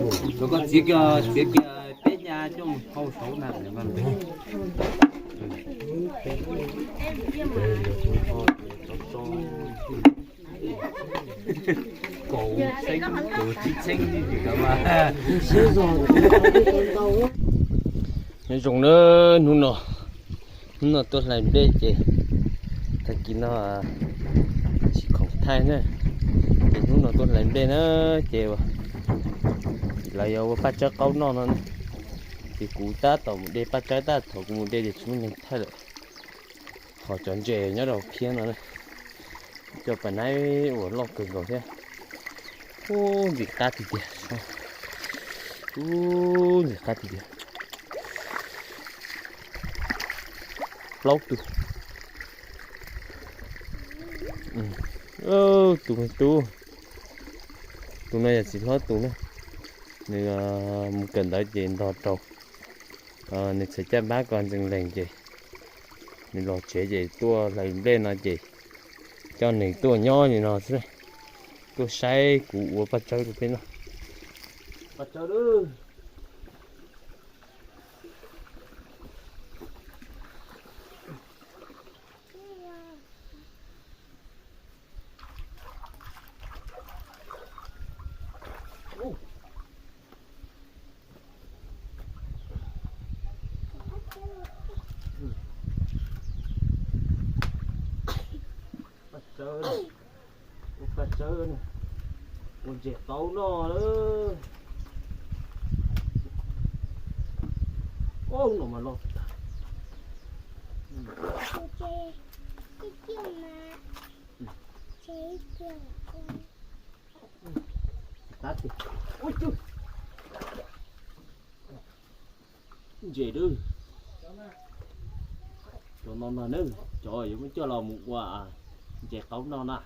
Rau koj txiav kiag, txiav kiag peb nyab coj mus hau saud na. Kaum txheeb, kaum tsib txheeb li mas. Nyob zoo na, hnub no, hnub no tuaj hlais nplej ces tag kis no tsis khoom thaij na. Ces hnub no tuaj hlais nplej na, ces lawv yuav ua paj tsawb qaub noj no. Ces kuv tab tom mus de paj tsawb, tab thaum kuv mus de ces tsis muaj neeg thaij lawm. Qhov cov ntses nyob rau phiab no, cov paj naib uas loj kawg nkaus thiab. Ub, ntxim qab tiag tiag. Ub, ntxim qab tiag tiag. Plaub tus. Tus me tub, tus no yog txiv hlob tus na. Nws mus kawm ntawv ces ntog rau, nws txhais caj npab ko ntxees lees ces nws los tsev ces tuaj hlais nplej no ces coj nws tuaj nyob li no xwb, tuaj saib kuv ua paj tsawb rau peb noj. Paj tsawb. Paj tsawb, ua paj tsawb, ua ntses qaub noj lawm. Ub, no mas loj tas. Ntses, cov no no na, cov yuav muab coj los mus ua ntses qaub noj na.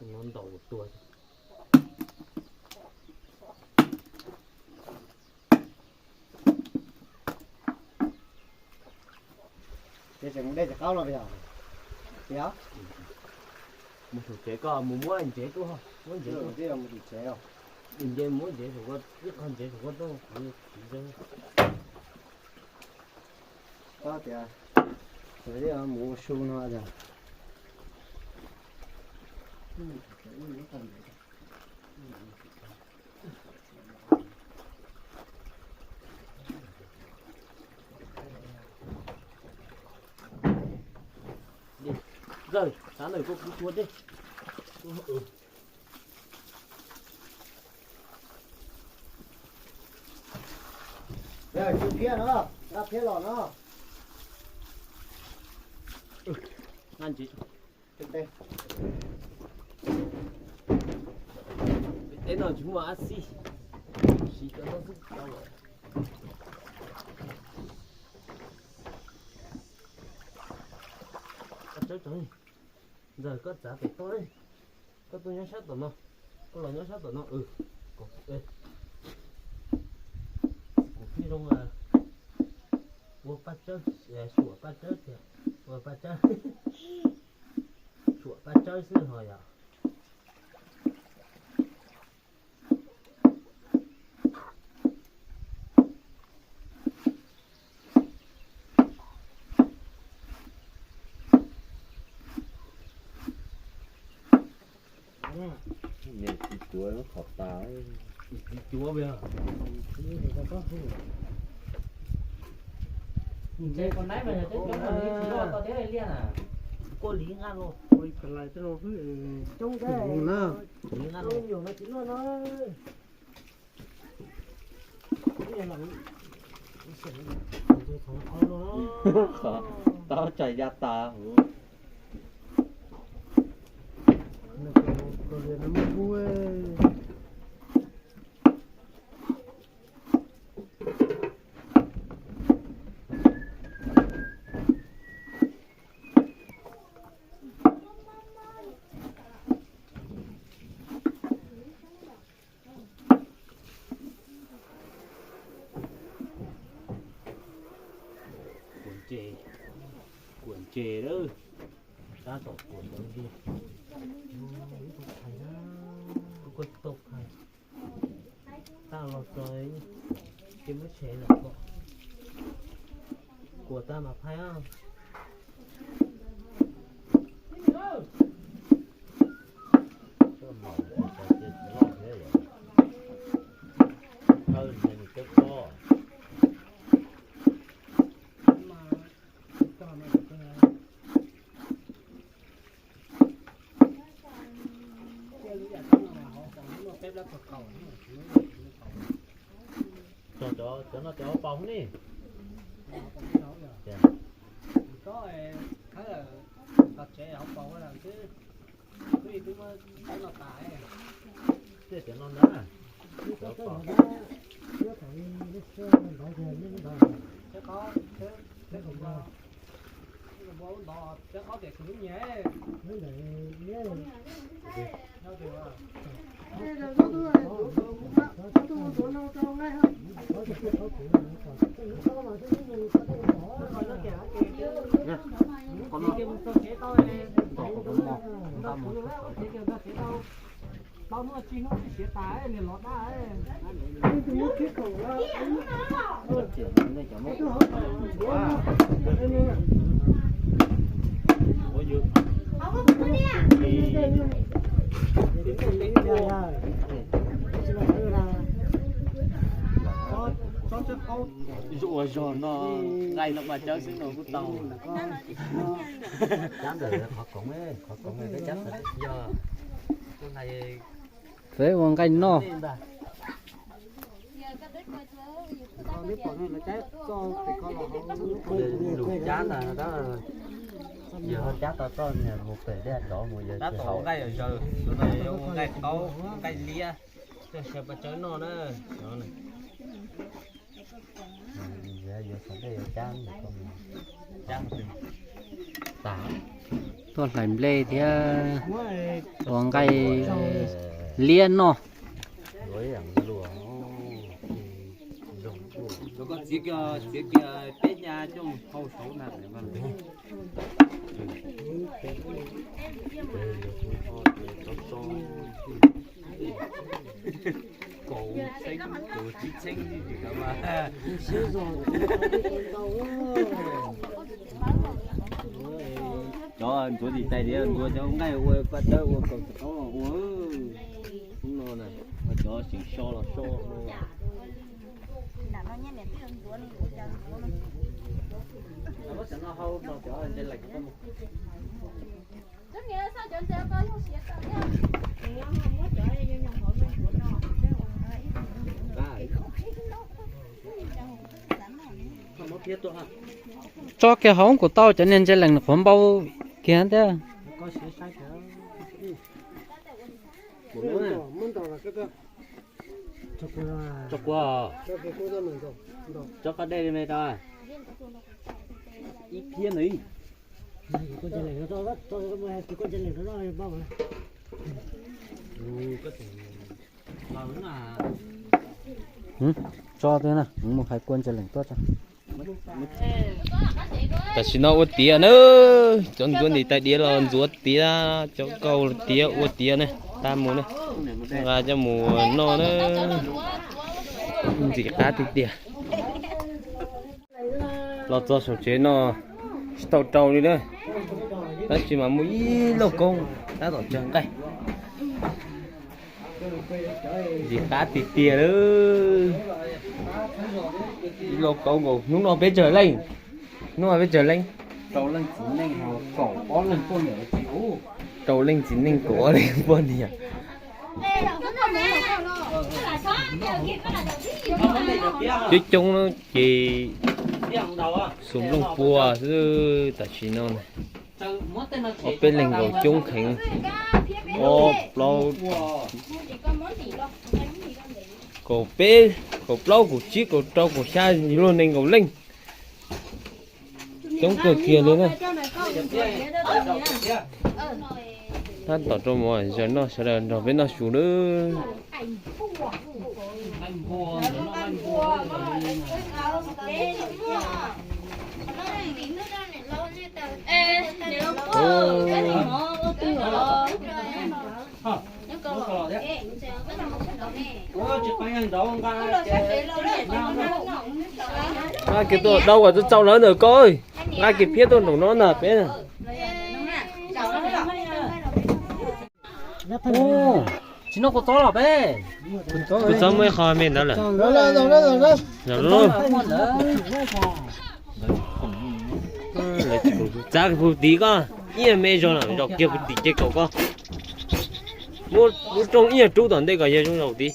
Ntaus tuag. Ces tseem mus de cov qaub no pes yog? Pes yog? Mus saum tsev, koj mus muab ntsev tuaj, muab ntsev tuaj. Mus saum tsev os. Mus muab ntsev saum ko, ib qho ntsev saum ko tuaj, kuv tsis zoo. Koj tias mus ua su no yog. Zawg, sab ntawm koj kuv tua dej. Tsuj phiab no, nqa phiab los no. Nqa ntsev. Teb no tsis muaj ab xij, siv cov no xwb tau lawm. Koj tsaws tso, Ntxawg, koj txav pem toj, koj tuaj nyob sab tom no, koj los nyob sab tom no. Kuv pheej zoo ua paj tsawb, suam paj tsawb tiag, ua paj tsawb, suam paj tsawb xwb ho yog. Niam txiv cuav qhov tas. Txiv cuav, ntse ko naib mas yog teb coob mas tsis loj tau teb liaj na. Kua li nqa los, kua li phalais tej no xwb. Coob na, kua li nqa los. Tau tsaim ya tas. Kuam ntses, kuam ntses lawm. Tab tom kuam ntawd li. Kuj tau phais. Tag los txog, ces muab tshem los kom kuam tag mas phaib. Cov no cov hauv paus ne. Cov no ntag. Ua zog no, nqaij no mas cawb xwb no kuj tau. Cab ntawm qhov koov, qhov koov peb cab tawm yog. Peb ua nqaij noj. Lus cab ntag, yog ho cab tau txoj niag mus pem dej tsov mus yog tab tom ua nqaij zaws, tus no yuav ua nqaij qaub, nqaij liab, coj sawv pab tsawb noj na. Tuaj hlais nplej thiab ua nqaij liab noj. Koj txiav kiag peb hnyav coj mus hau saud ntag. Cov ntxuav tis tais diav ntxuav cov nqaij ua paj dawb ua kaus txhua qhov los ua. Hnub no na, cov tseem so los so no. Tso kiag hauv kuv tau cov niag ntse lees qhuav npau kiag thiab. Tso kua, tso qab dej li me tau. Ib phiab ntawd. Tso twg na, mus hais kua ntse lees tuaj tso. Tam sim no ua tiav na, cov ntxuav tis tais diav los ntxuav tiav, cov kaus tiav ua tiav na, tag mus na, nqa coj mus noj na, ntxim qab tiag tiag. Los txog saum tsev no tsis tau rau li na, tab sis mas muaj ib lauj kaub tab tom cog nqaij. Ntxim qab tiag tiag lawm. Ib lauj kaub nkaus, hnub no peb tsawg leej? Hnub no peb tsawg leej? Rau leej txiv neej, kaum ob leej poj niam. Rau leej txiv neej kaum ob leej poj niam. Coob coob ces xum nplooj pua xwb tam sim no. Ob peb leeg nkaus coob kheev. Ob plaub, kaum peb, kaum plaub, kaum tsib, kaum rau, kaum xya, luag nees nkaum leej. Coob kawg kiag li na. Tab tom rau mus zaws noj, sawv daws nrog peb noj su nawb. Nqa kiag tuaj dau kom txaus txaus lawv ntawm koj, nqa kiag phiab tuaj nraum no ntag peb. Tsis noj kua txob los peb. Kua txob muaj ib qho me ntawd lawm. Txav kiag puag tid koj, ib yam me zog na, zaum kiag puag tim ces kaum koj. Muab lub rooj ib yam rub tom ntej kom yawg zoo zaum tid.